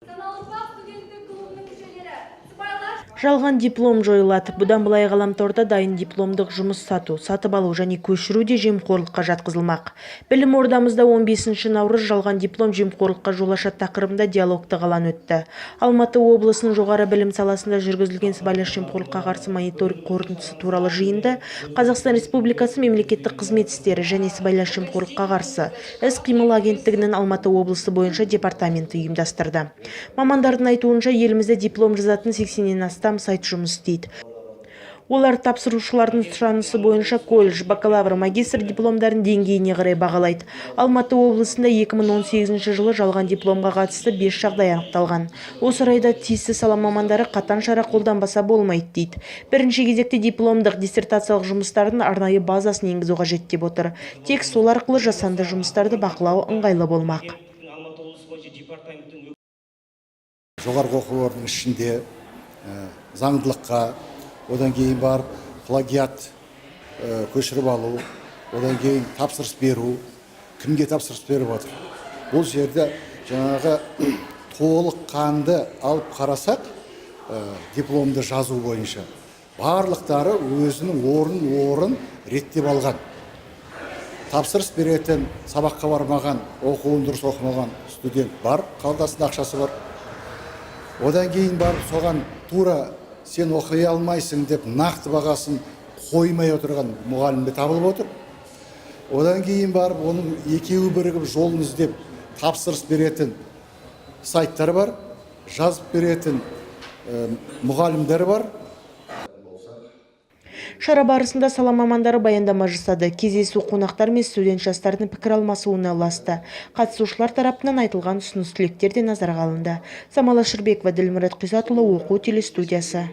Саналы ұрпақ студенттік клубының мүшелері сыбайлас Жалған диплом жойылады. Бұдан былай ғаламторда дайын дипломдық жұмыс сату, сатып алу және көшіру де жемқорлыққа жатқызылмақ. Білім ордамызда 15 наурыз «Жалған диплом жемқорлыққа жол ашады» тақырыбында диалогтық алаң өтті. Алматы облысының жоғары білім саласында жүргізілген сыбайлас жемқорлыққа қарсы мониторинг қорытындысы туралы жиынды Қазақстан Республикасы Мемлекеттік қызмет істері және сыбайлас жемқорлыққа қарсы іс-қимыл агенттігінің Алматы облысы бойынша департаменті ұйымдастырды. Мамандардың айтуынша, елімізде диплом жазатын 80-нен астам сайт жұмыс істейді. Олар тапсырушылардың сұранысы бойынша колледж, бакалавр, магистр дипломдарын деңгейіне қарай бағалайды. Алматы облысында 2018 жылы жалған дипломға қатысты 5 жағдай анықталған. Осы орайда тиісті сала мамандары қатаң шара қолданбаса болмайды дейді. Бірінші кезекте дипломдық, диссертациялық жұмыстардың арнайы базасын енгізу қажет деп отыр. Тек сол арқылы жасанды жұмыстарды бақылау ыңғайлы болмақ. Алматы облысы бойынша департаменттің Жоғарғы оқу орнының ішінде заңдылыққа, одан кейін барып плагиат, көшіріп алу, одан кейін тапсырыс беру, кімге тапсырыс беріп отыр, бұл жерде жаңағы толыққанды алып қарасақ, дипломды жазу бойынша барлықтары өзінің орын орын реттеп алған. Тапсырыс беретін сабаққа бармаған, оқуын дұрыс оқымаған студент бар, қалтасында ақшасы бар. Одан кейін барып соған тура «сен оқи алмайсың» деп нақты бағасын қоймай отырған мұғалім де табылып отыр. Одан кейін барып оның екеуі бірігіп жолын іздеп тапсырыс беретін сайттар бар, жазып беретін мұғалімдер бар. Шара барысында сала мамандары баяндама жасады. Кездесу қонақтар мен студент жастардың пікір алмасуына ұласты. Қатысушылар тарапынан айтылған ұсыныс-тілектер де назарға алынды. Самал Ашырбекова, Ділмұрат Құйсатұлы, Оқу телестудиясы.